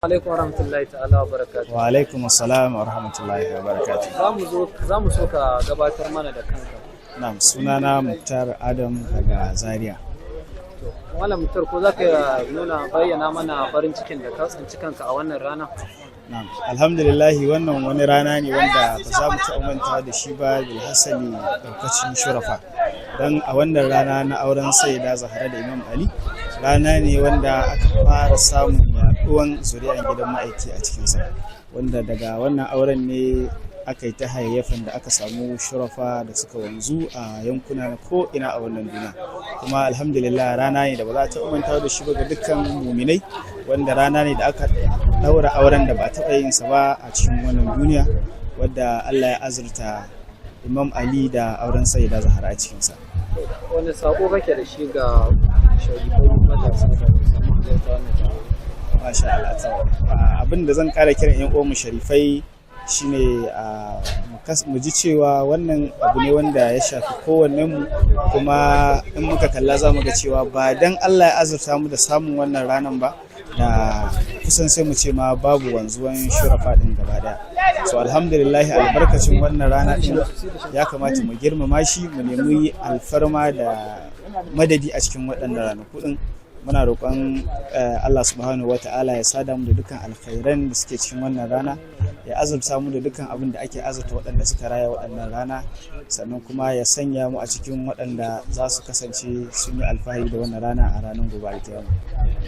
Alaikum warahmatullahi ta'ala wa barakatuh. Wa alaikum assalam wa rahmatullahi wa barakatuh. Za mu so ka gabatar mana da kanka. Na'am, sunana Muktar Adam daga Zaria. To, Malam Muktar, ko za ka nuna bayyana mana farin cikin da ka tsinci kanka a wannan rana? Na'am, alhamdulillah, wannan wani rana ne wanda ba za mu taɓa manta da shi ba, bilhassali daukacin shurafa. Don a wannan rana na auren Sayyida Zahra da Imam Ali, rana ne wanda aka fara samun yaduwan zuri'an gidan ma'aiki a cikinsa. Wanda daga wannan auren ne aka yi ta hayayyafan da aka samu shurafa da suka wanzu a yankuna na ko ina a wannan duniya. Kuma alhamdulillah, rana ne da ba za a taɓa manta da shi ba ga dukkan muminai, wanda rana ne da aka ɗaura auren da ba a taɓa yin sa ba a cikin wannan duniya, wadda Allah ya azurta Imam Ali da auren Sayyida Zahra a cikinsa. Wani sako kake da shi ga sharifai matasa da musamman halarta wannan taro? Masha Allah, to abin da zan kara kiran 'yan uwanmu sharifai shine mu ji cewa wannan abu ne wanda ya shafi kowannen mu. Kuma in muka kalla, za mu ga cewa ba dan Allah ya azurta mu da samun wannan ranan ba, da kusan sai mu ce ma babu wanzuwan shurafa din gaba daya. So alhamdulillah, albarkacin wannan rana din ya kamata mu girmama shi, mu nemi alfarma da madadi a cikin waɗannan ranaku din. Muna roƙon Allah subhanahu wa ta'ala ya sada mu da dukkan alkhairan da suke cikin wannan rana, ya azurta mu da dukkan abin da ake azurta waɗanda suka raya waɗannan rana, sannan kuma ya sanya mu a cikin waɗanda za su kasance sun yi alfahari da wannan rana a ranar gobe alkiyama.